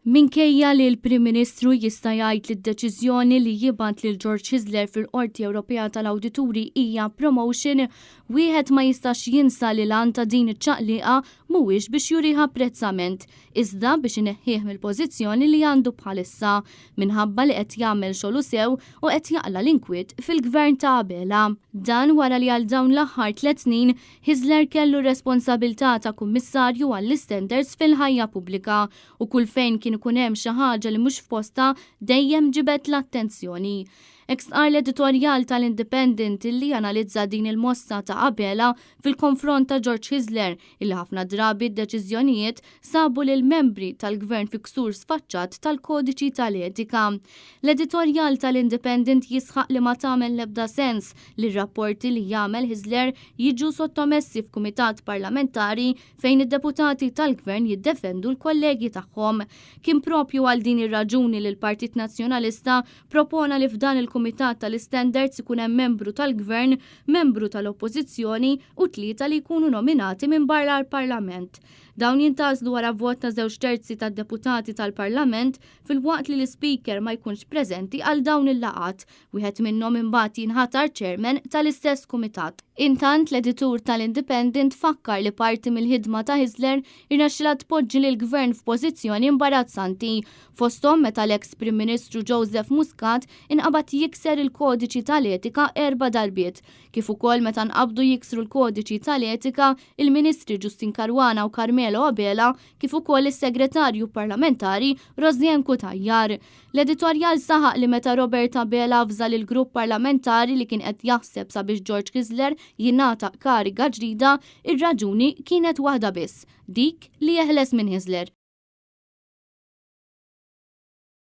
Minkejja li l-Prim Ministru jista' jgħid li d-deċiżjoni li jibgħat lil George Hyzler fil-Qorti Ewropea tal-Awdituri hija promotion, wieħed ma jistax jinsa li l-għan ta' din iċ-ċaqliqa mhuwiex biex jurih apprezzament, iżda biex ineħħih mill-pożizzjoni li għandu bħalissa, minħabba li qed jagħmel xogħlu sew u qed jaqla' l-inkwiet fil-Gvern ta' Abela. Dan wara li għal dawn l-aħħar tlett snin, Hyzler kellu r-responsabilità ta' Kummissarju għall-Istandards fil-Ħajja Pubblika u kull fejn kien ikun hemm xi ħaġa li mhux f'postha dejjem ġibed l-attenzjoni. Hekk stqarr l-editorjal tal-Independent illi analizza din il-mossa ta' Abela fil-konfront ta' George Hyzler illi ħafna drabi d-deċiżjonijiet sabu lill-membri tal-Gvern fi ksur sfaċċat tal-kodiċi tal-etika. L-editorjal tal-Independent jisħaq li ma tagħmel l-ebda sens li r-rapporti li jagħmel Hyzler jiġu sottomessi f'kumitat parlamentari fejn id-deputati tal-Gvern jiddefendu l-kollegi tagħhom. Kien propju għal din ir-raġuni li l-Partit Nazzjonalista propona li f'dan il-Kumitat tal-Istandards ikun hemm membru tal-Gvern, membru tal-Oppożizzjoni u tlieta li jkunu nominati minn barra l-Parlament. Dawn jintgħażlu wara vot ta' żewġ terzi tad-deputati tal-Parlament filwaqt li l-Ispeaker ma jkunx preżenti għal dawn il-laqgħat. Wieħed minnhom imbagħad jinħatar chairman tal-istess kumitat. Intant, l-editur tal-Independent fakkar li parti mill-ħidma ta' Hyzler irnexxilha tpoġġi lill-Gvern f'pożizzjoni imbarazzanti, fosthom meta l-eks Prim Ministru Joseph Muscat inqabad jikser il-kodiċi tal-etika erba' darbiet, kif ukoll meta nqabdu jiksru l-kodiċi tal-etika il-Ministri Justyne Caruana u Carmelo Abela kif ukoll is-Segretarju Parlamentari Rosianne Cutajar. L-editorjal saħaq li meta Robert Abela avża lill-grupp parlamentari li kien qed jaħseb sabiex George Hyzler jingħata kariga ġdida, ir-raġuni kienet waħda biss, dik li jeħles minn Hyzler.